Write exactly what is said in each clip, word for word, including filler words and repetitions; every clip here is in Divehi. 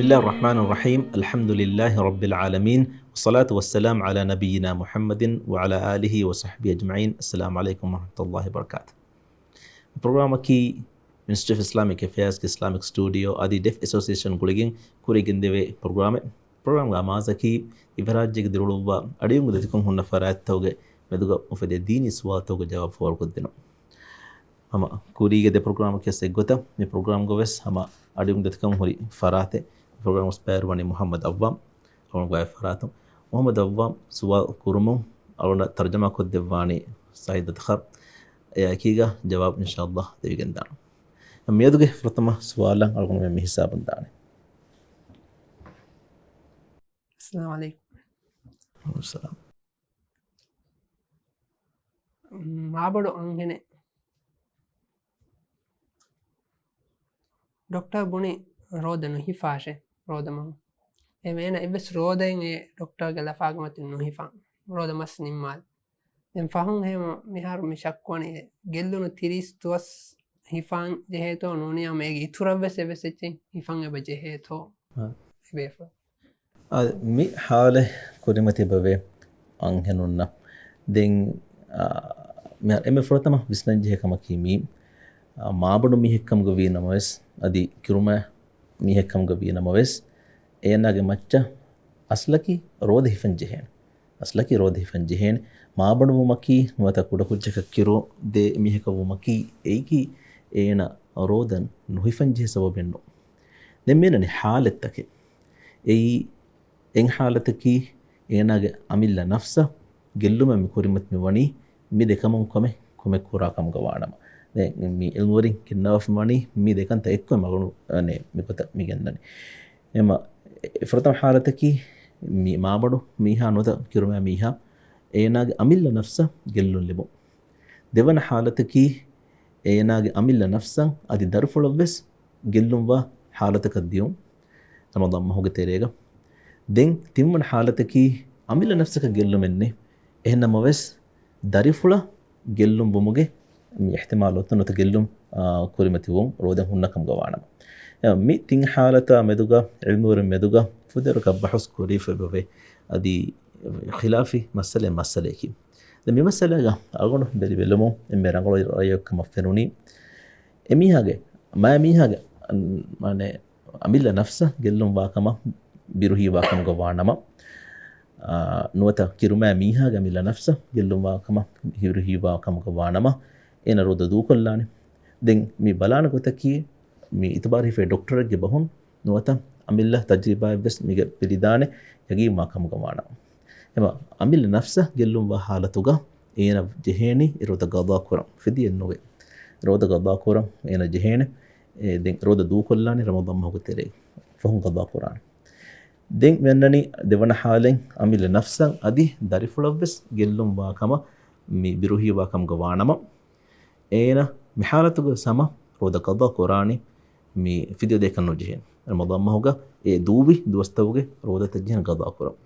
بسم الله الرحمن الرحيم. الحمد لله رب العالمين. والصلاة والسلام على نبينا محمد وعلى آله وصحبه أجمعين. السلام عليكم ورحمة الله وبركاته. ޕްރޮގްރާމަކީ މިނިސްޓްރީ އޮފް އިސްލާމިކް އެފެއާޒްގެ އިސްލާމިކް ސްޓޫޑިއޯ އަދި ޑެފް އެސޯސިއޭޝަން ގުޅިގެން ކުރިގެންދެވޭ ޕްރޮގްރާމެއް. ޕްރޮގްރާމްގެ އަމާޒަކީ އިވެރާއްޖޭގެ ދިރިއުޅުއްވާ އަޑިއުންގެ ދަތިކަން ހުންނަ ފަރާތްތަކުގެ މެދުގަ އުފެދޭ ދީނީ ސުވާލުތަކުގެ ޖަވާބު ފޯރުކޮށްދިނުން. ހަމަ ކުރީގެ ދެ ޕްރޮގްރާމަކީ އެއްގޮތަށް މި ޕްރޮގްރާމްގަ ވެސް ހަމަ އަޑިއުންގެ ދަތިކަން ހުރި ފަރާތެއް. މި ޕްރޮގްރާމް ސްޕެއާރުވަނީ މުޙައްމަދު އައްވާމް. އަޅުގަނޑު ގާތް ފަރާތުން މުޙައްމަދު އައްވާމް ސުވާލު ކުރުމުން އަޅުގަނޑަށް ތަރުޖަމާ ކޮށްދެއްވާނީ ސައީދު އަދްޚަރު. އެއާ އެކީގަ ޖަވާބު އިންޝާﷲ ދެވިގެންދާނަން. މިއަދުގެ ފުރަތަމަ ސުވާލަށް އަޅުގަނޑު މި ހިސާބުން ދާނެ. އައްސަލާމު ޢަލައިކުމް. ވަޢަލައިކުމުއްސަލާމް. މާބޮޑު އަންހެނެއް ޑޮކްޓަރ ބުނި ރޯދަ ނުހިފާށޭ، ރޯދަ މަހު. އެ އޭނަ އެއްވެސް ރޯދައެއް އެ ޑޮކްޓަރގެ ލަފާގެ މަތިން ނުހިފާ. ރޯދަ މަސް ނިންމާލި. ދެން ފަހުން ހެމަ މިހާރު މި ޝައްކުވަނީ އެ ގެއްލުނު ތިރީސް ދުވަސް ހިފާން ޖެހޭތޯ ނޫނީ ހަމަ އޭގެ އިތުރަށްވެސް އެއްވެސް އެއްޗެއް ހިފަން އެބަ ޖެހޭތޯ؟ އާ. އެބޭފުޅު. އާ، މި ހާލެއް ކުރިމަތިވެވޭ އަންހެނުންނަށް. ދެން، އާ، މި އެންމެ ފުރަތަމަ ވިސްނަންޖެހޭ ކަމަކީ މީ، އާ، މާބޮޑު މީހެއްކަމުގަ ވީ ނަމަވެސް، އަދި ކިރުމަ މީހެއްކަމުގަ ވީ ނަމަވެސް، އޭނާގެ މައްޗަށް އަސްލަކީ ރޯދަ ހިފަން ޖެހޭނެ. އަސްލަކީ ރޯދަ ހިފަން ޖެހޭނެ. މާބޮޑުވުމަކީ ނުވަތަ ކުޑަކުއްޖަކަށް ކިރު ދޭ މީހަކަށް ވުމަކީ އެއީކީ އޭނަ ރޯދަ ނުހިފަން ޖެހޭ ސަބަބެއް ނޫން. ދެން މިއަންނަނީ ހާލަތްތަކެއް. އެއީ އެއް ހާލަތަކީ އޭނާގެ އަމިއްލަ ނަފްސަށް ގެއްލުމަށް މި ކުރިމަތި މި ވަނީ މި ދެކަމުން ކޮމެ، ކޮމެއް ކުރާ ކަމުގަ ވާނަމަ. ދެން މި އިލްމުވެރިން ގެންނަވާފަ ވަނީ މި ދެކަންތައް އެއްކޮށް މަގުނު، އަނެ، މި ގޮތަށް މި ގެންނަނީ. އެމަ، އެ ފުރަތަމަ ހާލަތަކީ މި މާބޮޑު މީހާ ނުވަތަ ކިރުމާ މީހާ އޭނާގެ އަމިއްލަ ނަފްސަށް ގެއްލުން ލިބުން. ދެވަނަ ހާލަތަކީ އޭނާގެ އަމިއްލަ ނަފްސަށް އަދި ދަރިފުޅަށްވެސް ގެއްލުންވާ ހާލަތަކަށް ދިޔުން ރަމަޟާން މަހުގެ ތެރޭގަ. ދެން ތިންވަނަ ހާލަތަކީ އަމިއްލަ ނަފްސަކަށް ގެއްލުމެއް ނެތް. އެހެންނަމަވެސް، ދަރިފުޅަށް ގެއްލުން ވުމުގެ މި އިޙްތިމާލު އޮތުން ނުވަތަ ގެއްލުން، އާ، ކުރިމަތިވުން ރޯދަ ހުންނަ ކަމުގަ ވާނަމަ. އެ، މި ތިން ހާލަތާ މެދުގަ ޢިލްމުވެރިން މެދުގަ ފުދޭވަރަކަށް ބަޙުސް ކުރެވިފައި އެބަވޭ. އަދި ޚިލާފީ މައްސަލައެއް މައްސަލައަކީ. ދެން މި މައްސަލާގަ އަޅުގަނޑު ބެލި ބެލުމުން އެންމެ ރަނގަޅު ރައްޔެއް ކަމަށް ފެނުނީ. އެމީހާގެ، މާ މީހާގެ، އަން-، މާނެ، އަމިއްލަ ނަފްސަށް ގެއްލުން ވާ ކަމަށް ބިރުހީވާ ކަމުގަ ވާނަމަ، އާ، ނުވަތަ ކިރުމާ މީހާގެ އަމިއްލަ ނަފްސަށް ގެއްލުން ވާ ކަމަށް ބިރުހީވާ ކަމުގަ ވާނަމަ، އޭނަ ރޯދަ ދޫކޮށްލާނެ. ދެން މި ބަލާނެ ގޮތަކީ، މި އިތުބާރު ހިފޭ ޑޮކްޓަރެއްގެ ބަހުން ނުވަތަ އަމިއްލަ ތަޖްރިބާއެއްވެސް މީގަ ބެލިދާނެ ޔަގީންވާ ކަމުގަ ވާނަމަ. އެމަ އަމިއްލަ ނަފްސަށް ގެއްލުންވާ ހާލަތުގަ އޭނަ ޖެހޭނީ އެ ރޯދަ ގަޟާ ކުރަން. ފިދިޔަ ނުވޭ. ރޯދަ ގަޟާ ކުރަން އޭނަ ޖެހޭނެ. އެ، ދެން ރޯދަ ދޫކޮށްލާނީ ރަމަޟާން މަހުގެ ތެރޭ. ފަހުން ގަޟާ ކުރާނެ. ދެން މިއަންނަނީ ދެވަނަ ހާލެއް އަމިއްލަ ނަފްސަށް އަދި ދަރިފުޅަށްވެސް ގެއްލުންވާ ކަމަށް މި ބިރުހީވާ ކަމުގަ ވާނަމަ، އޭނަ މި ހާލަތުގަ ސަމަ ރޯދަ ގަޟާ ކުރާނީ މި ފިދިޔަ ދޭކަށް ނުޖެހޭނެ. ރަމަޟާން މަހުގަ އެ ދުވި ދުވަސްތަކުގެ ރޯދަތައް ޖެހޭނެ ގަޟާ ކުރަން.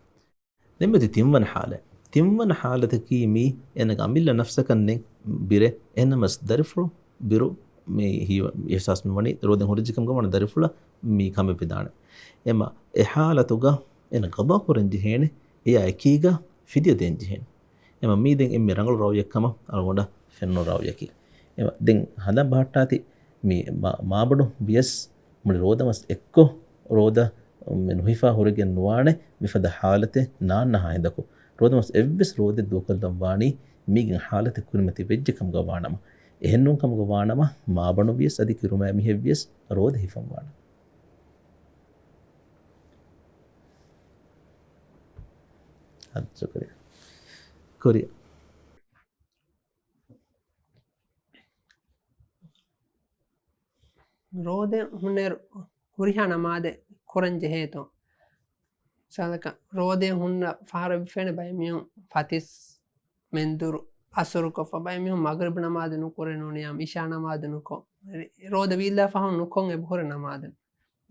ދެން މިއޮތީ ތިންވަނަ ހާލެއް. ތިންވަނަ ހާލަތަކީ މީ އޭނަގެ އަމިއްލަ ނަފްސަކަށް ނެތް ބިރެއް، އެހެންނަމަވެސް ދަރިފުޅު ބިރު މި ހީވަ-، އިޙްސާސް މި ވަނީ ރޯދަ ހުރިއްޖެ ކަމުގަ ވަނީ ދަރިފުޅަށް މި ކަމެއް ވެދާނެ. އެމަ އެ ހާލަތުގަ އޭނަ ގަޟާ ކުރަން ޖެހޭނެ، އެޔާ އެކީގަ ފިދިޔަ ދޭން ޖެހޭނެ. އެމަ މީ ދެން އެންމެ ރަނގަޅު ރައުޔެއް ކަމަށް އަޅުގަނޑަށް ފެނުނު ރައުޔަކީ. އެމަ ދެން ހަނދާން ބަހައްޓާތި މި މާ-، މާބޮޑު ވިޔަސް މުޅި ރޯދަ މަސް އެއްކޮށް ރޯދަ މި ނުހިފާ ހުރެގެން ނުވާނެ މިފަދަ ހާލަތެއް ނާންނަހާ ހިނދަކު. ރޯދަ މަސް އެއްވެސް ރޯދައެއް ދޫކޮށްލަން ވާނީ މީގެން ހާލަތެއް ކުރިމަތި ވެއްޖެ ކަމުގަ ވާނަމަ. އެހެންނޫން ކަމުގަ ވާނަމަ، މާބަނޑު ވިޔަސް އަދި ކިރުމާ މީހެއް ވިޔަސް ރޯދަ ހިފަން ވާނެ. އަދި ޝުކުރިއްޔާ. ކުރިއްޔާ. ރޯދަ ހުންނައިރު ހުރިހާ ނަމާދެއް ކުރަން ޖެހޭތޯ؟ މިސާލަކަށް ރޯދަ ހުންނަ ފަހަރަށް ފެންނަ ބައެއް މީހުން ފަތިސް މެންދުރު އަސުރު ކޮށްފަ، ބައެއް މީހުން މަގްރިބް ނަމާދު ނުކުރޭ ނޫނީ އިޝާ ނަމާދު ނުކޮށް، ރޯދަ ވީއްލާ ފަހުން ނުކޮށް އެބަހުރި ނަމާދު.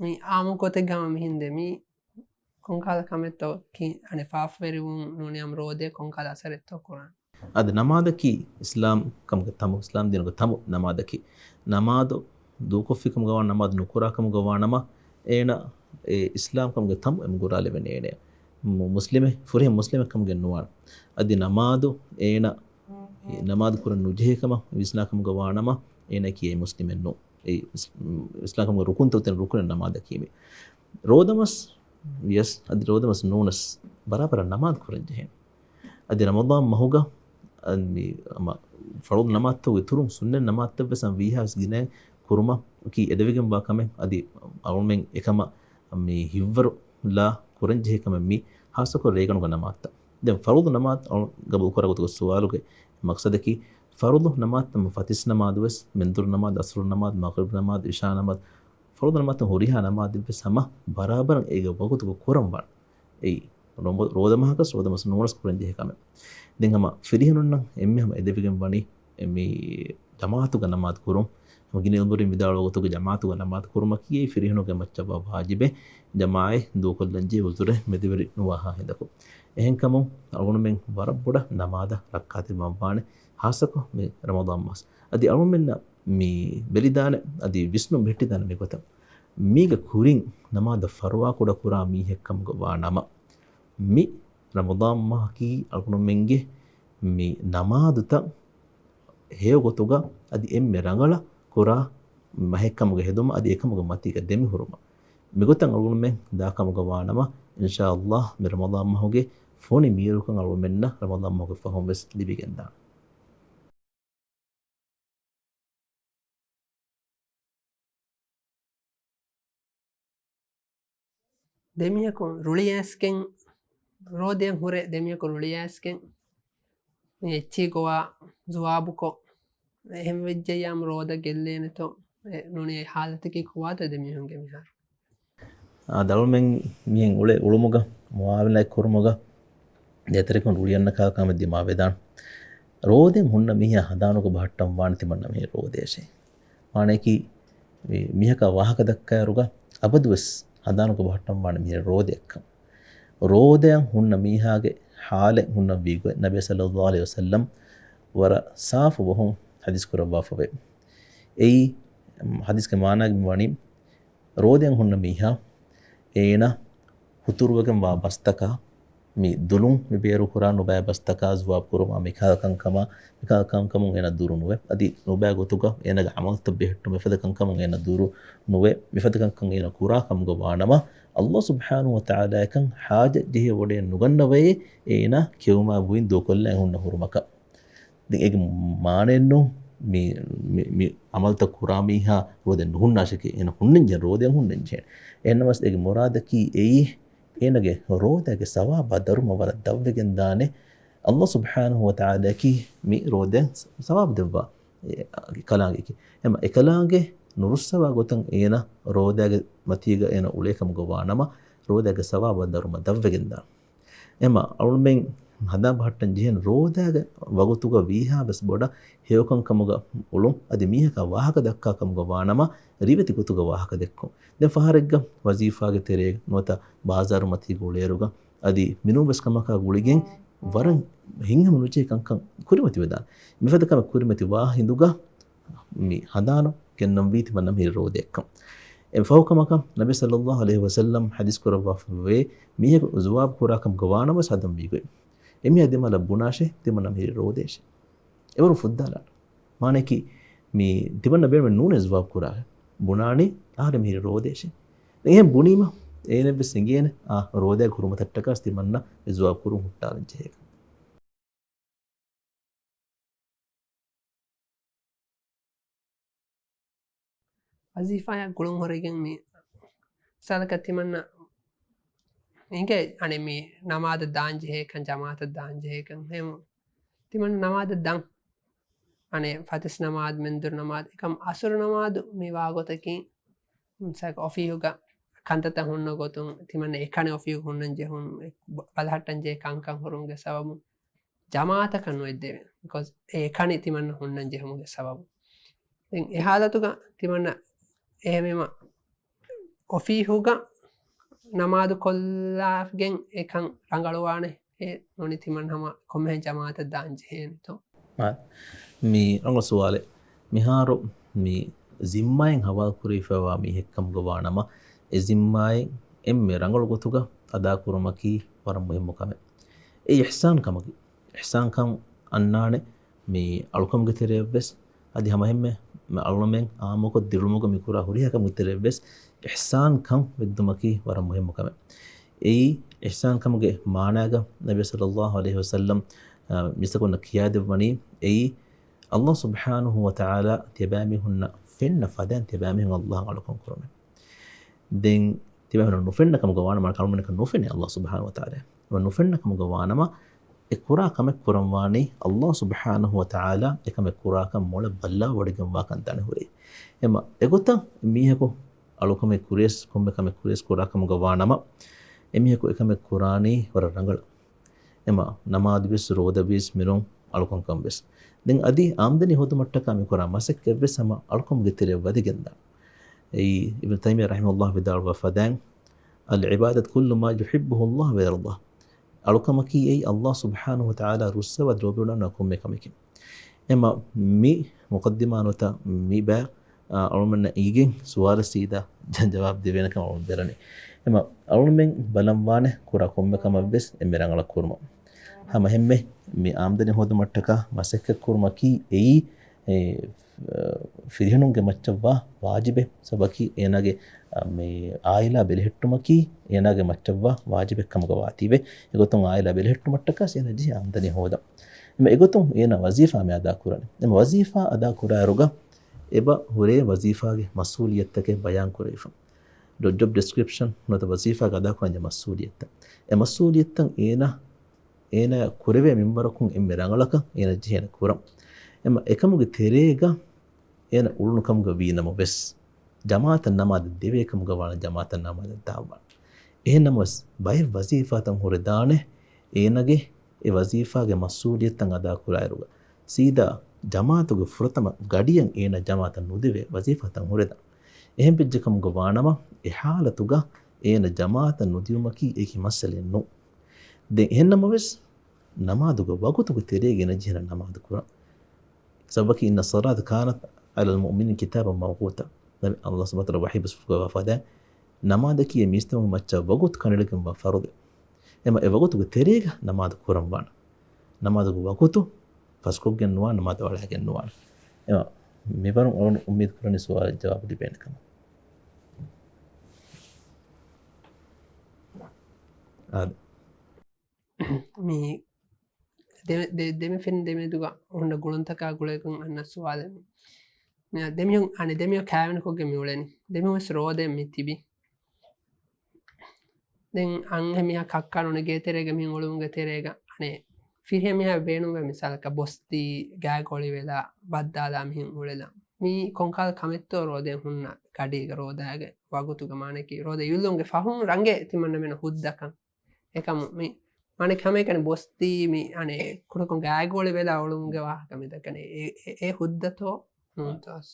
މީ އާއްމު ގޮތެއްގަ ހަމަ މިހިނދޭ. މީ ކޮންކަހަލަ ކަމެއްތޯ ކި-، އަނެއް ފާފަވެރިވުން ނޫނީ ހަމަ ރޯދަ ކޮންކަހަލަ އަސަރެއްތޯ ކުރާނެ؟ އަދި ނަމާދަކީ އިސްލާމް ކަމުގެ ތަމު، އިސްލާމް ދީނުގެ ތަމު ނަމާދަކީ. ނަމާދު ދޫކޮށްފިކަމުގަ ވާ ނަމާދު ނުކުރާ ކަމުގަ ވާ ނަމަ، އޭނަ އެ އިސްލާމްކަމުގެ ތަން އެމް ގުރާލެވެނީ އޭނަ. މު-، މުސްލިމެއް، ފުރިހަމަ މުސްލިމެއްކަމުގެ ނުވާނެ. އަދި ނަމާދު އޭނަ ނަމާދު ކުރަން ނުޖެހޭ ކަމަށް ވިސްނާ ކަމުގަ ވާނަމަ، އޭނަ ކިޔޭ މުސްލިމެއް ނޫ. އެ އިސް-، އިސްލާމްކަމުގެ ރުކުންތައް އޮތެން ރުކުނެއް ނަމާދަކީ މި. ރޯދަމަސް ވިޔަސް، އަދި ރޯދަމަސް ނޫނަސް، ބަރާބަރަށް ނަމާދު ކުރަން ޖެހޭނެ. އަދި ރަމަޟާން މަހުގަ، އަ، މި، އަމަ، ފަރުޟު ނަމާދުތަކުގެ އިތުރުން ސުންނަތް ނަމާދުތައް ވެސް ވީހާވެސް ގިނައިން ކުރުމަކީ އެދެވިގެންވާ ކަމެއް. އަދި އަޅުމެން އެކަމަށް މި ހިއްވަރުލާ ކުރަން ޖެހޭ ކަމެއް މީ، ހާއްސަކޮށް ރޭގަނޑުގެ ނަމާދުތައް. ދެން ފަރުޟު ނަމާދު ގަބޫލު ކުރާ ގޮތުގެ ސުވާލުގެ މަޤްޞަދަކީ، ފަރުޟު ނަމާދުތައް ފަތިސް ނަމާދު ވެސް، މެންދުރު ނަމާދު، އަސްރު ނަމާދު، މަޣްރިބް ނަމާދު، އިޝާ ނަމާދު، ފަރުޟު ނަމާދުތައް ހުރިހާ ނަމާދެއް ވެސް ހަމަ ބަރާބަރަށް އޭގެ ވަގުތުގަ ކުރަން ވާނެ. އެއީ، ރޮމަ-، ރޯދަ މަހަކަސް ރޯދަ މަސް ނޫނަސް ކުރަން ޖެހޭ ކަމެއް. ދެން ހަމަ ފިރިހެނުންނަށް އެންމެ ހަމަ އެދެވިގެން ވަނީ މި ޖަމާޢަތުގަ ނަމާދު ކުރުން. ހަމަ ގިނަ އިލްމުވެރިން ވިދާޅުވާ ގޮތުގަ ޖަމާޢަތުގަ ނަމާދު ކުރުމަކީ އެއީ ފިރިހެނުގެ މައްޗަށްވާ ވާޖިބެއް. ޖަމާޢަތް ދޫކޮށްލަން ޖެހޭ ޢުޛުރެއް މެދުވެރި ނުވާހާ ހިނދަކު. އެހެންކަމުން އަޅުގަނޑުމެން ވަރަށް ބޮޑަށް ނަމާދަށް ރައްކާތެރިވާން ވާނެ، ހާއްސަކޮށް މި ރަމަޟާން މަސް. އަދި އަޅުގަނޑުމެންނަށް މި ބެލިދާނެ، އަދި ވިސްނުން ބެހެއްޓިދާނެ މިގޮތަށް. މީގެ ކުރިން ނަމާދަށް ފަރުވާކުޑަ ކުރާ މީހެއްކަމުގަ ވާ ނަމަ، މި ރަމަޟާން މަހަކީ އަޅުގަނޑުމެންގެ މި ނަމާދުތައް ހެޔޮ ގޮތުގަ އަދި އެންމެ ރަނގަޅަށް ކުރާ މަހެއްކަމުގަ ހެދުމަށް އަދި އެކަމުގެ މަތީގަ ދެމިހުރުމަށް. މިގޮތަށް އަޅުގަނޑުމެން ދާކަމުގަ ވާނަމަ، އިންޝާﷲ މި ރަމަޟާން މަހުގެ ފޮނި މީރުކަން އަޅުގަނޑުމެންނަށް ރަމަޟާން މަހުގެ ފަހުން ވެސް ލިބިގެންދާނެ. ދެމީހަކު ރުޅިއައިސްގެން، ރޯދައަށް ހުރެ ދެމީހަކު ރުޅިއައިސްގެން، މި އެއްޗިހި ގޮވާ ޒުވާބުކޮށް، އެހެން ވެއްޖެއްޔާމު ރޯދަ ގެއްލޭނެތޯ، އެ ނޫނީ އެ ހާލަތަކީ ކޮބާތޯ ދެމީހުންގެ މިހާރު؟ އާ، އަޅުމެން މިހެން އުޅޭ އުޅުމުގަ، މުއާމަލާތް ކުރުމުގަ، ދޭތެރެކުން ރުޅިއަންނަ ކާކަމެއް ދިމާވެދާނެ. ރޯދައިން ހުންނަ މީހާ ހަނދާނުގަ ބަހައްޓަން ވާނެ ތިމަންނަ މިހެން ރޯދައަށޭ. މާނަޔަކީ، މި-، މީހަކާ ވާހަކަ ދައްކާއިރުގަ އަބަދުވެސް ހަނދާނުގަ ބަހައްޓަން ވާނެ މިހެން ރޯދައަށްކަން. ރޯދައަށް ހުންނަ މީހާގެ ހާލެއް ހުންނަންވީ ގޮތް ނަބީ ޞައްލައްލާހު ޢަލައިހި ވަސައްލަމް ވަރަށް ސާފު ވަހުން ޙަދީޘް ކުރައްވާފަވޭ. އެއީ، ޙަދީޘްގެ މާނާގެ މި ވަނީ، ރޯދައިން ހުންނަ މީހާ އޭނަ ހުތުރުވެގެން ވާ ބަސްތަކާ، މި ދުލުން މި ބޭރުކުރާ ނުބައި ބަސްތަކާ ޒުވާބު ކުރުމާ މިކަހަލަ ކަންކަމާ، މިކަހަލަ ކަންކަމުން އޭނަ ދުރު ނުވޭ. އަދި ނުބައި ގޮތުގަ އޭނަގެ ޢަމަލުތައް ބެހެއްޓުމަށް މިފަދަ ކަންކަމުން އޭނަ ދުރު ނުވޭ. މިފަދަ ކަންކަން އޭނަ ކުރާ ކަމުގަ ވާނަމަ، ﷲ ސުބްޙާނަހޫ ވަތަޢާލާއަކަށް ޙާޖަތް ޖެހި ވަޑައެއް ނުގަންނަވައޭ އޭނަ ކެއުމާ ބުއިން ދޫކޮށްލާ ހުންނަ ހުރުމަކަށް. ދެން އޭގެ މާނައެއްނު މި، މި، މި ޢަމަލުތައް ކުރާ މީހާ ރޯދައިން ނުހުންނާށެކޭ، އޭނަ ހުންނަންޖެހޭ، ރޯދައިން ހުންނަންޖެހޭ. އެހެންނަމަވެސް އޭގެ މުރާދަކީ އެއީ، އޭނަގެ ރޯދައިގެ ސަވާބާ ދަރުމަ ވަރަށް ދަށްވެގެންދާނެ. ﷲ ސުބްޙާނަހޫ ވަތަޢާލާއަކީ މި ރޯދައިން ސަ-، ސަވާބު ދެއްވާ، އެ، ކަލާނގެއަކީ. އެމަ އެކަލާނގެ ނުރުއްސަވާ ގޮތަށް އޭނަ ރޯދައިގެ މަތީގަ އޭނަ އުޅޭ ކަމުގަ ވާނަމަ، ރޯދައިގެ ސަވާބާ ދަރުމަ ދަށްވެގެންދާނެ. އެމަ އަޅުމެން ހަނދާން ބަހައްޓަން ޖެހެން ރޯދައިގެ ވަގުތުގަ ވީހާވެސް ބޮޑަށް ހެޔޮކަންކަމުގަ އުޅުން، އަދި މީހަކާ ވާހަކަ ދައްކާ ކަމުގަ ވާނަމަ، ރިވެތި ގޮތުގަ ވާހަކަ ދެއްކުން. ދެން ފަހަރެއްގަ ވަޒީފާގެ ތެރޭގަ ނުވަތަ ބާޒާރު މަތީގަ އުޅޭއިރުގަ، އަދި މިނޫންވެސް ކަމަކާ ގުޅިގެން ވަރަށް ހިތްހަމަ ނުޖެހި ކަންކަން ކުރިމަތިވެދާނެ. މިފަދަ ކަމެއް ކުރިމަތިވާ ހިނދުގަ، މި ހަނދާނު ގެންނަންވީ ތިމަންނަ މިހިރި ރޯދައަށްކަން. އެ ފަހު ކަމަކަށް ނަބީ ޞައްލައްލާހު ޢަލައިހި ވަސައްލަމް ޙަދީޘް ކުރައްވާފައިވޭ، މީހަކު ޒުވާބު ކުރާ ކަމުގަ ވާނަމަވެސް ހަދަންވީ ގޮތް. އެމީހާ ދިމާލަށް ބުނާށޭ، ތިމަންނަ މިހިރި ރޯދައަށޭ. އެވަރު ފުއްދާލާނެ. މާނަޔަކީ، މި ތިމަންނަ ބޭނުމެއް ނޫނޭ ޒުވާބު ކުރާ. ބުނާނީ އަހަރެން މިހިރި ރޯދައަށޭ. ދެން އެހެން ބުނީމަ، އޭނަވެސް އެނގޭނެ، އާ، ރޯދައިގެ ހުރުމަތަށްޓަކާ ތިމަންނަ މި ޒުވާބު ކުރުން ހުއްޓާލަން ޖެހޭކަން. ވަޒީފާއާ ގުޅުން ހުރެގެން މި މިސާލަކަށް ތިމަންނަ އިނގޭ އަނެއް މި ނަމާދަށް ދާން ޖެހޭކަން، ޖަމާޢަތަށް ދާން ޖެހޭކަން ހެމު ތިމަންނަ ނަމާދަށް ދަން. އަނެއް ފަތިސް ނަމާދު، މެންދުރު ނަމާދު، އެކަމް އަސުރު ނަމާދު މި ވާގޮތަކީ، މިސާލަކަށް އޮފީހުގަ ކަންތައްތައް ހުންނަ ގޮތުން ތިމަންނަ އެކަނި އޮފީހުގަ ހުންނަން ޖެހުން، ބަލަހައްޓަން ޖެހޭ ކަންކަން ހުރުމުގެ ސަބަބުން ޖަމާޢަތަކަށް ނުއެއްދެވޭ. ބިކޯޒް އެ އެކަނި ތިމަންނަ ހުންނަން ޖެހުމުގެ ސަބަބުން. ދެން އެ ޙާލަތުގަ ތިމަންނަ އެހެންވީމަ އޮފީހުގަ ނަމާދު ކޮށްލާގެން އެކަން ރަނގަޅުވާނެ. އެ ނޫނީ ތިމަން ހަމަ ކޮންމެހެން ޖަމާޢަތަށް ދާން ޖެހޭނެތޯ؟ މާ-، މި ރަނގަޅު ސުވާލެއް. މިހާރު މި ޒިންމާއިން ހަވާލު ކުރެވިފައިވާ މީހެއްކަމުގަ ވާނަމަ، އެ ޒިންމާއިން އެންމެ ރަނގަޅު ގޮތުގަ އަދާކުރުމަކީ ވަރަށް މުހިއްމު ކަމެއް. އެއީ އިޙްސާން ކަމަކީ. އިޙްސާންކަން އަންނާނެ މި އަޅުކަމުގެ ތެރެއަށްވެސް، އަދި ހަމަހެންމެ އަޅުމެން އާއްމުކޮށް ދިރިއުޅުމުގަ މި ކުރާ ހުރިހާ ކަމުގެ ތެރެއަށްވެސް އިޙްސާންކަން ވެއްދުމަކީ ވަރަށް މުހިއްމު ކަމެއް. އެއީ އިޙްސާންކަމުގެ މާނާގަ ނަބީ ޞައްލައްލާހު ޢަލައިހި ވަސައްލަމް، އާ، މީސްތަކުންނަށް ކިޔާދެއްވަނީ އެއީ އައްލާހު ސުބްޙާނަހު ވަތަޢާލާ ތިޔަބައިމީހުންނަށް ފެންނަ ފަދައިން ތިޔަބައިމީހުން އައްލާހަށް އަޅުކަން ކުރުމެވެ. ދެން ތިބާމީހުން ނުފެންނަ ކަމުގަ ވާނަމަ، އަޅުމެންނަކަށް ނުފެނޭ އައްލާހު ސުބްޙާނަހު ވަތަޢާލާ. އެ ނުފެންނަ ކަމުގަ ވާނަމަ، އެ ކުރާ ކަމެއް ކުރަން ވާނީ އައްލާހު ސުބްޙާނަހު ވަތަޢާލާ އެކަމެއް ކުރާކަން މޮޅަށް ބައްލަވަޑައިގެން ވާކަން ދަނެހުރޭ. އެމަ އެގޮތަށް މީހަކު އަޅުކަމެއް ކުރިޔަސް، ކޮންމެ ކަމެއް ކުރިޔަސް ކުރާ ކަމުގަ ވާނަމަ، އެމީހަކު އެކަމެއް ކުރާނީ ވަރަށް ރަނގަޅަށް. އެމަ ނަމާދުވެސް، ރޯދަވެސް، މިރުން އަޅުކަންކަން ވެސް. ދެން އަދި އާމްދަނީ ހޯދުމަށްޓަކާ މި ކުރާ މަސައްކަތްވެސް ހަމަ އަޅުކަމުގެ ތެރެއަށް ވަދެގެންދާނެ. އެއީ އިބްނު ތައިމިއްޔާ ރަޙިމަހުﷲ ވިދާޅުވާ ފަދައިން، "العبادة كل ما يحبه الله ويرضاه." އަޅުކަމަކީ އެއީ އައްލާހު ސުބްޙާނަހު ވަތަޢާލާ ރުއްސަވާ ލޯބިވަޑައިގަންނަވާ ކޮންމެ ކަމެކޭ. އެމަ މި މުޤައްދިމާ ނުވަތަ މި ބައި، އާ، އަޅުމެންނަށް އިނގިގެން ސުވާލަށް ސީދާ ޖަ-، ޖަވާބު ދެވޭނެ ކަމަށް އަޅުމެން ދެރަނީ. އެމަ އަޅުމެން ބަލަންވާނެ ކުރާ ކޮންމެ ކަމަށްވެސް އެންމެ ރަނގަޅަށް ކުރުމަށް. ހަމަހެންމެ މި އާމްދަނީ ހޯދުމަށްޓަކާ މަސައްކަތް ކުރުމަކީ އެއީ، އެ، ފިރިހެނުންގެ މައްޗަށްވާ ވާޖިބެއް. ސަބަބަކީ އޭނާގެ، އަ، މި އާއިލާ ބެލެހެއްޓުމަކީ އޭނާގެ މައްޗަށްވާ ވާޖިބެއް ކަމުގަ ވާތީވެ. އެގޮތުން އާއިލާ ބެލެހެއްޓުމަށްޓަކާ އޭނާ ޖެހޭ އާމްދަނީ ހޯދަން. އެމަ އެގޮތުން އޭނާ ވަޒީފާ މި އަދާ ކުރަނީ. އެމަ ވަޒީފާ އަދާ ކުރާއިރުގަ އެބަ ހުރޭ ވަޒީފާގެ މަސްއޫލިއްޔަތުތަކެއް ބަޔާން ކުރެވިފަ. ޖޮ-، ޖޮބް ޑިސްކްރިޕްޝަން ނުވަތަ ވަޒީފާގެ އަދާ ކުރަންޖެހޭ މަސްއޫލިއްޔަތުތައް. އެ މަސްއޫލިއްޔަތުތައް އޭނާ، އޭނާ ކުރެވޭ މިންވަރަކުން އެންމެ ރަނގަޅަކަށް އޭނާ ޖެހޭނެ ކުރަން. އެމަ އެކަމުގެ ތެރޭގަ އޭނަ އުޅުނު ކަމުގަ ވީ ނަމަވެސް، ޖަމާޢަތަށް ނަމާދަށް ދެވޭ ކަމުގަ ވާނަމަ ޖަމާޢަތަށް ނަމާދަށް ދާންވާނެ. އެހެން ނަމަވެސް، ބައެއް ވަޒީފާތައް ހުރެދާނެ އޭނާގެ އެ ވަޒީފާގެ މަސްއޫލިއްޔަތުތައް އަދާ ކުރާއިރުގަ، ސީދާ ޖަމާޢަތުގެ ފުރަތަމަ ގަޑިއަށް އޭނާ ޖަމާޢަތަށް ނުދެވޭ ވަޒީފާތައް ހުރެދާނެ. އެހެން ވެއްޖެ ކަމުގަ ވާނަމަ، އެ ޙާލަތުގަ އޭނާ ޖަމާޢަތަށް ނުދިޔުމަކީ އެކި މައްސަލައެއް ނޫން. ދެން އެހެން ނަމަވެސް، ނަމާދުގެ ވަގުތުގެ ތެރޭގަ އޭނަ ޖެހޭނެ ނަމާދު ކުރަން. ސަބަބަކީ، "إن الصلاة كانت على المؤمنين كتابا موقوتا." ނަބީ، އައްލާހު ސުބްޙާނަހު ވަތަޢާލާ ވަޙީ ބަސްފުޅު ކުރައްވާ ފަދައިން، ނަމާދަކީ އެ މީސްތަކުންގެ މައްޗަށް ވަގުތު ކަނޑައެޅިގެންވާ ފަރުޟެއް. އެމަ އެ ވަގުތުގެ ތެރޭގަ ނަމާދު ކުރަން ވާނެ. ނަމާދުގެ ވަގުތު ފަސްކޮށްގެން ނުވާނެ، ނަމާދު އަޅާގެން ނުވާނެ. އެމަ މިވަރުން އަޅުން އުއްމީދު ކުރަނީ ސުވާލަށް ޖަވާބު ލިބޭނެ ކަމަށް. އާދެ. މި ދެ-، ދެ-، ދެމެފިން ދެމެދުގަ ހުންނަ ގުޅުންތަކާ ގުޅޭގޮތުން އަންނަ ސުވާލެއް މި. މި ދެމީހުން، އަނެއް ދެމީހުން ކާވެނިކޮށްގެން މި އުޅެނީ. ދެމީހުން ވެސް ރޯދައެއް މި ތިބި. ދެން އަންހެން މީހާ ކައްކާ ނޫނީ ގޭތެރޭގަ މިހެން އުޅުމުގެ ތެރޭގަ، އަނެއް ފިރިހެން މީހާ ބޭނުންވޭ މިސާލަކަށް ބޮސްދީ ގާގޮޅިވެލާ ބައްދާލާ މިހެން އުޅެލަން. މީ ކޮންކަހަލަ ކަމެއްތޯ ރޯދައެއް ހުންނަ ގަޑީގަ ރޯދައިގެ ވަގުތުގަ މާނައަކީ ރޯދަ އިވިއްލުމުގެ ފަހުން ރަނގަޅޭ ތިމަންނަމެން ހުއްދަކަން. އެކަމު މި މާނަ ކަމެއް ކަނި ބޮސްދީ މި އަނެއް ކުޑަކޮށް ގާގޮޅި ވެލާ އުޅުމުގެ ވާހަކަ މި ދައްކަނީ އެ، އެ، އެ ހުއްދަތޯ ނޫންތޯ އަސް.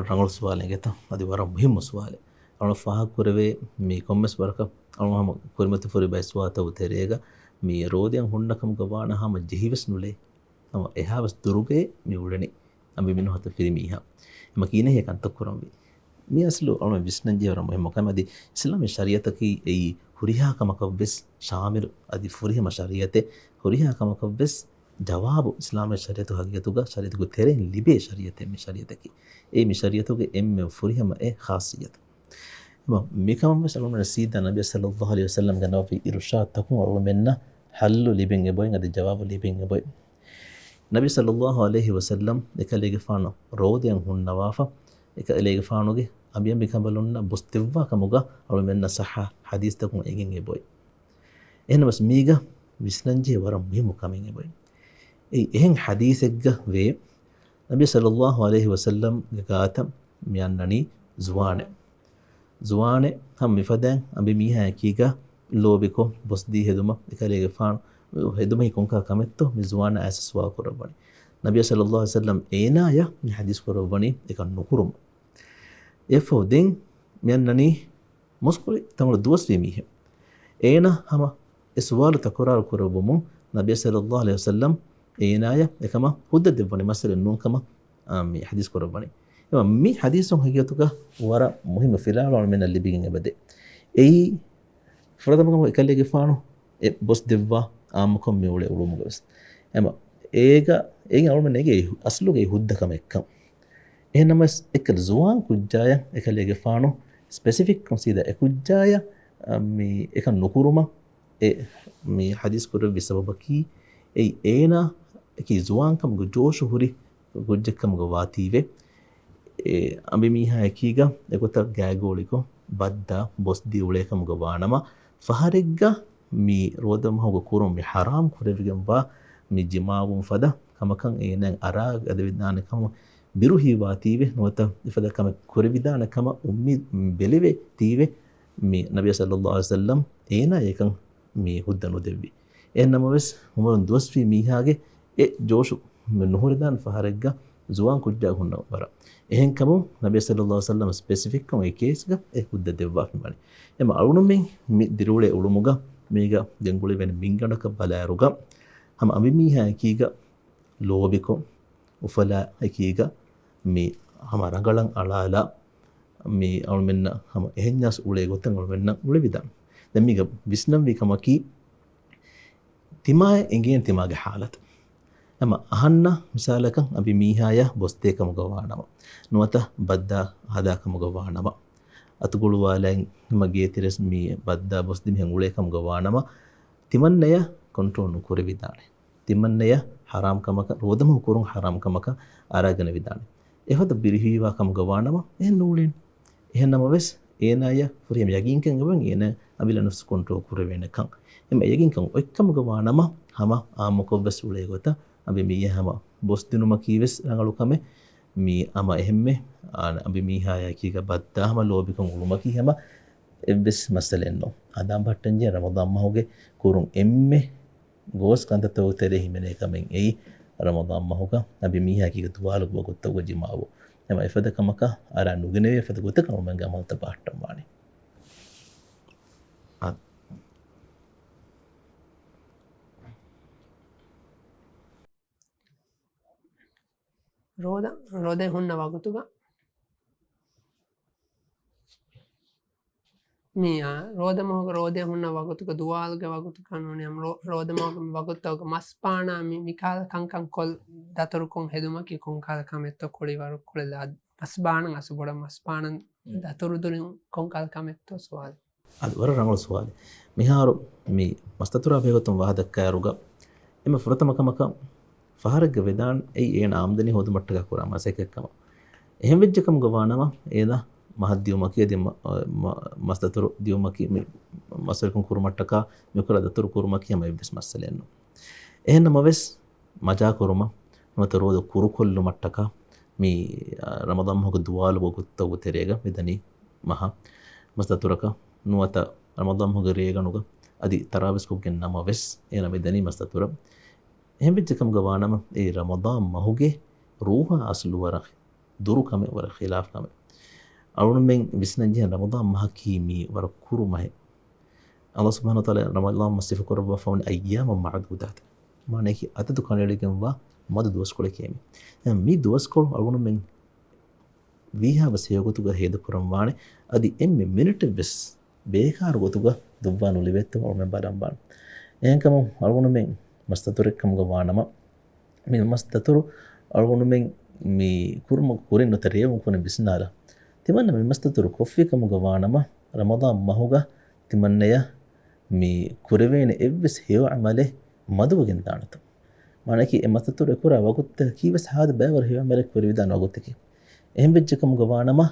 ރަނގަޅު ސުވާލެއް ގެތަ؟ އަދި ވަރަށް މުހިއްމު ސުވާލެއް. އަޅު ފާހަގަ ކުރެވޭ މި ކޮންމެސް ވަރަކަށް އަޅު ހަމަ ކުރިމަތި ފުރި ބައެއް ސުވާލުތަކުގެ ތެރޭގަ މި ރޯދައިން ހުންނަ ކަމުގަ ވާނަ ހަމަ ޖެހިވެސް ނުލޭ. ހަމަ އެހާވެސް ދުރުގައި މި އުޅެނީ. އަނބި މިންވަރު ފިރި މީހާ. އެމަ ކިހިނެއް ކަންތައް ކުރަންވީ؟ މި އަސްލު އަޅުމެން ވިސްނަންޖެހޭ ވަރަށް މުހިއްމު ކަމެއް. އަދި އިސްލާމީ ޝަރީޢަތަކީ އެއީ ހުރިހާ ކަމަކަށްވެސް ޝާމިލު. އަދި ފުރިހަމަ ޝަރީޢަތެއް ހުރިހާ ކަމަކަށްވެސް ޖަވާބު އިސްލާމީ ޝަރީޢަތު ހަގީގަތުގަ ޝަރީޢަތުގެ ތެރެއިން ލިބޭ ޝަރީޢަތެއް މި ޝަރީޢަތަކީ. އެއީ މި ޝަރީޢަތުގެ އެންމެ ފުރިހަމަ އެއް ޚާއްޞިއްޔަތު. އެމަ މިކަމަށްވެސް އަޅުމެން ސީދާ ނަބީ ޞައްލައްލާހު ޢަލައިހި ވަސައްލަމްގެ ނަބަވީ އިރުޝާދުތަކުން އަޅުމެންނަށް ޙައްލު ލިބެން އެބައޮތް، އަދި ޖަވާބު ލިބެން އެބައޮތް. ނަބީ ޞައްލައްލާހު ޢަލައިހި ވަސައްލަމް އެކަލޭގެފާނު ރޯދައިން ހުންނަވާފަ، އެކަލޭގެފާނުގެ އަނބިއަނބިކަނބަލުންނަށް ބުސް ދެއްވާ ކަމުގަ އަޅުމެންނަށް ޞައްޙަ ޙަދީޘްތަކުން އެނގެން އެބައޮތް. އެހެންނަމަވެސް މީގަ ވިސްނަންޖެހޭ ވަރަށް މުހިއްމު ކަމެއް އެބައޮތް. އެއީ އެހެން ޙަދީޘެއްގަ ވޭ، ނަބީ ޞައްލައްލާހު ޢަލައިހި ވަސައްލަމްގެ ގާތަށް މި އަންނަނީ ޒުވާނެއް. ޒުވާނެއް ހަމަ މިފަދައިން އަނބި މީހާ އެކީގަ ލޯބިކޮށް، ބޮސްދީ ހެދުމަށް، އެކަލޭގެފާނު ހެދުމަކީ ކޮންކަހަލަ ކަމެއްތޯ މި ޒުވާނާ އައިސް ސުވާލު ކުރައްވަނީ. ނަބީ ޞައްލައްލާހު ޢަލައިހި ވަސައްލަމް އޭނާޔަށް މި ޙަދީޘް ކުރައްވަނީ އެކަން ނުކުރުމަށް. އެއަށްފަހު ދެން މި އަންނަނީ މުސްކުޅި ތަންކޮޅެއް ދުވަސްވީ މީހެއް. އޭނާ ހަމަ އެ ސުވާލު ތަކުރާރު ކުރެއްވުމުން ނަބީ ޞައްލައްލާހު ޢަލައިހި ވަސައްލަމް އޭނާޔަށް އެކަމަށް ހުއްދަ ދެއްވަނީ މައްސަލައެއް ނޫން ކަމަށް، އާ، މި ޙަދީޘް ކުރައްވަނީ. އެމަ މި ޙަދީޘުން ހަގީގަތުގަ ވަރަށް މުހިއްމު ފިލާވަޅު އަޅުމެންނަށް ލިބިގެން އެބަދޭ. އެއީ ފުރަތަމަ ކަމަކަށް އެކަލޭގެފާނު އެ ބޮސް ދެއްވާ އާއްމުކޮށް މި އުޅޭ އުޅުމުގަ ވެސް. އެމަ އޭގަ، އޭގެ އަޅުމެން އޭގެ އަސްލުގެ ހުއްދަ ކަމެއްކަން. އެހެންނަމަވެސް އެކަލަ ޒުވާން ކުއްޖާޔަށް އެކަލޭގެފާނު ސްޕެސިފިކްކޮށް ސީދާ އެ ކުއްޖާޔަށް، އަ، މި އެކަން ނުކުރުމަށް އެ މި ޙަދީޘް ކުރެއްވި ސަބަބަކީ އެއީ އޭނާ އެކީ ޒުވާންކަމުގެ ޖޯޝު ހުރި ކުއްޖެއްކަމުގަ ވާތީވެ، އެ އަނބިމީހާ އެކީގަ އެގޮތަށް ގާތްގޯޅިކޮށް ބައްދާ ބޮސްދީ އުޅޭކަމުގަ ވާނަމަ، ފަހަރެއްގަ މި ރޯދަމަހުގަ ކުރުން މި ޙަރާމް ކުރެވިގެންވާ މި ޖިމާޢުން ފަދަ ކަމަކަށް އޭނާއަށް އަރާ ގަދަވެދާނެ ކަމަށް ބިރުހީ ވާތީވެ، ނުވަތަ އެފަދަ ކަމެއް ކުރެވިދާނެ ކަމަށް އުއްމީދު ބެލެވޭތީވެ، މި ނަބިއްޔާ ޞައްލައްލާހު ޢަލައިހި ވަސައްލަމް އޭނާ އެކަން މި ހުއްދަ ނުދެއްވި. އެހެންނަމަވެސް، އުމުރުން ދުވަސްވީ މީހާގެ އެ ޖޯޝު ނުހުރެދާނެ ފަހަރެއްގަ ޒުވާން ކުއްޖާ ހުންނަ ވަރަށް. އެހެންކަމުން ނަބީ ޞައްލައްލާހު ޢަލައިހި ވަސައްލަމަ ސްޕެސިފިކްކޮށް އެ ކޭސްގަ އެ ހުއްދަ ދެއްވާފައިވަނީ. އެމަ އަޅުގަނޑުމެން މި ދިރިއުޅޭ އުޅުމުގަ މީގަ ގެންގުޅެވޭނެ މިންގަނޑަކަށް ބަލާއިރުގަ، ހަމަ އަނބިމީހާ އެކީގަ ލޯބިކޮށް، އުފަލާ އެކީގަ މި ހަމަ ރަނގަޅަށް އަޅާލާ، މި އަޅުމެންނަށް ހަމަ އެހެންޏާސް އުޅޭ ގޮތަށް އަޅުމެންނަށް އުޅެވިދާނެ. ދެން މީގަ ވިސްނަންވީ ކަމަކީ، ތިމާއަށް އެނގޭނެ ތިމާގެ ޙާލަތު. ހަމަ އަހަންނަށް މިސާލަކަށް އަނބިމީހާޔަށް ބޮސްދޭ ކަމުގަ ވާނަމަ، ނުވަތަ ބައްދާ ހަދާ ކަމުގަ ވާނަމަ، އަތުގުޅުވާލައި ހަމަ ގޭތެރެސް މި ބައްދާ ބޮސްދި މިހެން އުޅޭ ކަމުގަ ވާނަމަ، ތިމަންނަޔަށް ކޮންޓްރޯލް ނުކުރެވިދާނެ. ތިމަންނަޔަށް ޙަރާމް ކަމަކަށް، ރޯދަމަހު ކުރުން ޙަރާމް ކަމަކަށް އަރާގަނެވިދާނެ. އެފަދަ ބިރުހީވާ ކަމުގަ ވާނަމަ އެހެން ނޫޅޭނެ. އެހެންނަމަވެސް، އޭނާޔަށް ފުރިހަމަ ޔަގީންކަން އެބަ އޭނާ އަނބިލާ ނަފްސު ކޮންޓްރޯލް ކުރެވޭނެކަން. އެމަ ޔަގީންކަން އޮތްކަމުގަ ވާނަމަ، ހަމަ އާއްމުކޮށްވެސް އުޅޭ ގޮތަށް އަނބިމީހާ ހަމަ ބޮސްދިނުމަކީވެސް ރަނގަޅު ކަމެއް. މީ ހަމަ އެހެންމެ، އާނ، އަނބިމީހާޔަކީގަ ބައްދާ ހަމަ ލޯބިކޮށް އުޅުމަކީ ހަމަ އެއްވެސް މައްސަލައެއް ނޫން. ހަނދާން ބަހައްޓަންޖެހޭ ރަމަޟާން މަހުގެ ކުރުން އެންމެ ގޯސް ކަންތައްތަކުގެ ތެރޭ ހިމެނޭ ކަމެއް އެއީ، ރަމަޟާން މަހުގަ އަނބިމީހާއަކީގަ ދުވާލު ވަގުތުތަކުގަ ޖިމާޢު. ހަމަ އެފަދަ ކަމަކަށް އަރާ ނުގެނެވޭ އެފަދަ ގޮތަކަށް އަޅުމެންގެ ޢަމަލުތައް ބަހައްޓަންވާނެ. އާ. ރޯދަ، ރޯދައެއް ހުންނަ ވަގުތުގަ މި، އާ، ރޯދަމަހުގަ ރޯދައެއް ހުންނަ ވަގުތުގަ ދުވާލުގެ ވަގުތު ކަންނޫނި ހަމަ ރޯ-، ރޯދަމަހުގަ މި ވަގުތުތަކުގަ މަސް ބާނާ މި، މިކާލަ ކަންކަން ކޮށް ދަތުރުކޮށް ހެދުމަކީ ކޮންކާލަ ކަމެއްތޯ ކުޅިވަރު ކުޅެލާ މަސް ބާނަން އަސުބޮޑަށް މަސް ބާނަން ދަތުރު ދުރިން ކޮންކާލަ ކަމެއްތޯ ސުވާލެއް. އަދި ވަރަށް ރަނގަޅު ސުވާލެއް. މިހާރު މި މަސްދަތުރާ ބެހޭގޮތުން ވާހަކަ ދައްކާއިރުގަ، އެންމެ ފުރަތަމަ ކަމަކަށް ފަހަރެއްގަ ވެދާން އެއީ އޭނަ އާމްދަނީ ހޯދުމަށްޓަކާ ކުރާ މަސައްކަތްކަމަށް. އެހެން ވެއްޖެ ކަމުގަ ވާނަމަ، އޭނަ މަހަށް ދިޔުމަކީ އަދި މަ-، މަ-، މަސްދަތުރު ދިޔުމަކީ މި މަސްވެރިކަން ކުރުމަށްޓަކާ މިކުރާ ދަތުރު ކުރުމަކީ ހަމަ އެއްވެސް މައްސަލައެއް ނޫން. އެހެންނަމަވެސް، މަޖާ ކުރުމަށް ނުވަތަ ރޯދަ ކުރުކޮށްލުމަށްޓަކާ މި، އަ، ރަމަޟާން މަހުގެ ދުވާލު ވަގުތުތަކުގެ ތެރޭގަ މިދަނީ މަހަށް މަސްދަތުރަކަށް ނުވަތަ ރަމަޟާން މަހުގެ ރޭގަނޑުގަ އަދި ތަރާވީސް ކޮށްގެން ނަމަވެސް އޭނަ މިދަނީ މަސްދަތުރަށް. އެހެން ވެއްޖެ ކަމުގަ ވާނަމަ އެ ރަމަޟާން މަހުގެ ރޫހާ އަސްލު ވަރަށް ދުރު ކަމެއް، ވަރަށް ޚިލާފު ކަމެއް. އަޅުގަނޑުމެން ވިސްނަންޖެހޭ ރަމަޟާން މަހަކީ މީ ވަރަށް ކުރު މަހެއް. ﷲ ސުބްޙާނަހޫ ވަތަޢާލާ ރަމަޟާން މަސް ސިފަކުރައްވާފަ ވަނީ أياما معدودات. މާނައަކީ އަދަދު ކަނޑައެޅިގެންވާ މަދު ދުވަސްކޮޅެކޭ މީ. ދެން މި ދުވަސްކޮޅު އަޅުގަނޑުމެން ވީހާވެސް ހެޔޮ ގޮތުގަ ހޭދަކުރަން ވާނެ. އަދި އެންމެ މިނެޓެއްވެސް ބޭކާރު ގޮތުގަ ދުއްވާ ނުލެވޭތޯ އަޅުމެން ބަލަން ވާނެ. އެހެންކަމުން އަޅުގަނޑުމެން މަސްދަތުރެއް ކަމުގަ ވާނަމަ، މި މަސްދަތުރު އަޅުގަނޑުމެން މި ކުރުމަށް ކުރިން ނުވަތަ ރޭވުން ކުރިން ވިސްނާލާ. ތިމަންނަ މި މަސްދަތުރު ކޮށްފި ކަމުގަ ވާނަމަ، ރަމަޟާން މަހުގަ ތިމަންނަޔަށް މި ކުރެވޭނެ އެއްވެސް ހެޔޮ ޢަމަލެއް މަދުވެގެން ދާނެތޯ. މާނައަކީ އެ މަސްދަތުރު އެކުރާ ވަގުތަކީވެސް ހާދަ ބައިވަރު ހެޔޮ ޢަމަލެއް ކުރެވިދާނެ ވަގުތަކީ. އެހެން ވެއްޖެ ކަމުގަ ވާނަމަ،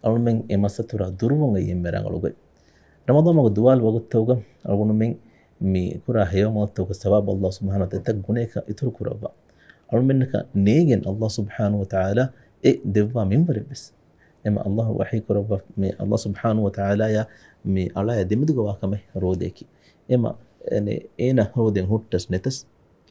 އަޅުމެން އެ މަސްދަތުރާ ދުރުވުން އެއީ އެންމެ ރަނގަޅު ގޮތް. ރަމަޟާން މަހުގެ ދުވާލު ވަގުތުތަކުގަ އަޅުގަނޑުމެން މި ކުރާ ހެޔޮ ޢަމަލުތަކުގެ ސަވާބު ﷲ ސުބްޙާނަހޫ ވަތަޢާލާ އެތައް ގުނައަކަށް އިތުރު ކުރައްވާ. އަޅުމެންނަކަށް ނޭނގެން ﷲ ސުބްޙާނަހޫ ވަތަޢާލާ އެ ދެއްވާ މިންވަރެއްވެސް. އެމަ ﷲ ވަޙީ ކުރައްވާ މި ﷲ ސުބްޙާނަހޫ ވަތަޢާލާޔާ މި އަޅާޔާ ދެމެދުގަ ވާ ކަމެއް ރޯދައަކީ. އެމަ، އޭނަ ރޯދައިން ހުއްޓަސް ނެތަސް،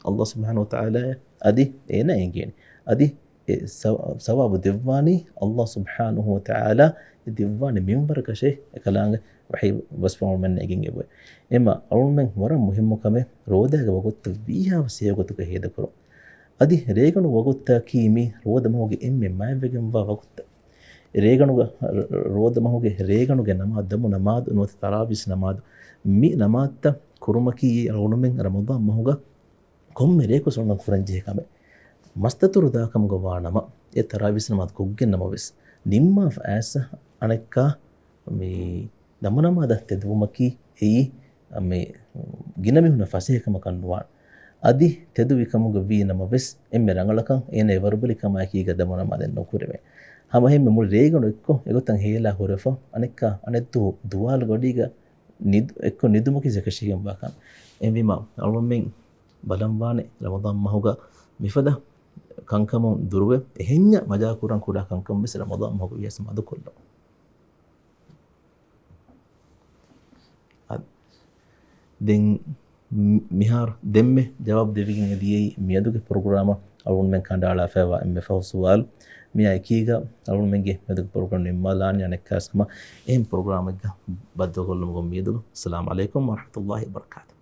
ﷲ ސުބްޙާނަހޫ ވަތަޢާލާޔަށް އަދި އޭނަ އެނގޭނެ. އަދި އެ ސަ-، ސަވާބު ދެއްވާނީ ﷲ ސުބްޙާނަހޫ ވަތަޢާލާ އެ ދެއްވާނެ މިންވަރަކަށޭ އެކަލާނގެ ވަޙީ ބަސްފުޅު އަޅުމެންނަށް އެނގެން އެބައޮތް. އެމަ އަޅުމެން ވަރަށް މުހިއްމު ކަމެއް ރޯދައިގެ ވަގުތުތައް ވީހާވެސް ހެޔޮ ގޮތުގަ ހޭދަކުރުން. އަދި ރޭގަނޑު ވަގުތަކީ މި ރޯދަ މަހުގެ އެންމެ މާތްވެގެންވާ ވަގުތުތައް. ރޭގަނޑުގަ، ރ-، ރ-، ރޯދަ މަހުގެ ރޭގަނޑުގެ ނަމާދު، ދަމު ނަމާދު ނުވަތަ ތަރާވީސް ނަމާދު، މި ނަމާދުތައް ކުރުމަކީ އަޅުގަނޑުމެން ރަމަޟާން މަހުގަ ކޮންމެ ރެޔަކު ސުންނަތް ކުރަން ޖެހޭ ކަމެއް. މަސްދަތުރު ދާ ކަމުގަ ވާ ނަމަ، އެ ތަރާވީސް ނަމާދު ކޮށްގެން ނަމަވެސް، ނިންމާފަ އައިސް އަނެއްކާ މި ދަމު ނަމާދަށް ތެދުވުމަކީ އެއީ މި ގިނަ މީހުންނަށް ފަސޭހަ ކަމަކަށް ނުވާނެ. އަދި ތެދުވި ކަމުގަ ވީ ނަމަވެސް، އެންމެ ރަނގަޅަކަށް އޭނަ އެވަރުބަލި ކަމާއެކީގަ ދަމު ނަމާދެއް ނުކުރެވޭ. ހަމައެހެންމެ މުޅި ރޭގަނޑު އެއްކޮށް އެގޮތަށް ހޭލާ ހުރެފަ، އަނެއްކާ އަނެއްދުވަހު ދުވާލު ގަޑީގަ ނިދު-، އެއްކޮށް ނިދުމަކީ އެކަށީގެންވާ ކަމެއް. އެހެންވީމަ، އަޅުގަނޑުމެން ބަލަންވާނެ ރަމަޟާން މަހުގަ މިފަދަ ކަންކަމުން ދުރުވެ، އެހެންޏާ މަޖާކުރަން ކުރާ ކަންކަމުން ވެސް ރަމަޟާން މަހުގަ ވިޔަސް މަދުކޮށްލަމުން. އަ-، ދެން މި-، މިހާރު ދެންމެ ޖަވާބު ދެވިގެން އެ ދިޔައީ މިއަދުގެ ޕްރޮގްރާމަށް އަޅުގަނޑުމެން ކަނޑައަޅާފައިވާ އެންމެ ފަހު ސުވާލު. މިއާ އެކީގަ އަޅުގަނޑުމެންގެ މިއަދުގެ ޕްރޮގްރާމް ނިންމާލާނީ. އަނެއްކާސް ހަމަ އެހެން ޕްރޮގްރާމެއްގަ ބައްދަލުކޮށްލުމުގެ އުއްމީދުގަ. އައްސަލާމު ޢަލައިކުމް ވަރަޙްމަތުﷲި ވަބަރަކާތު.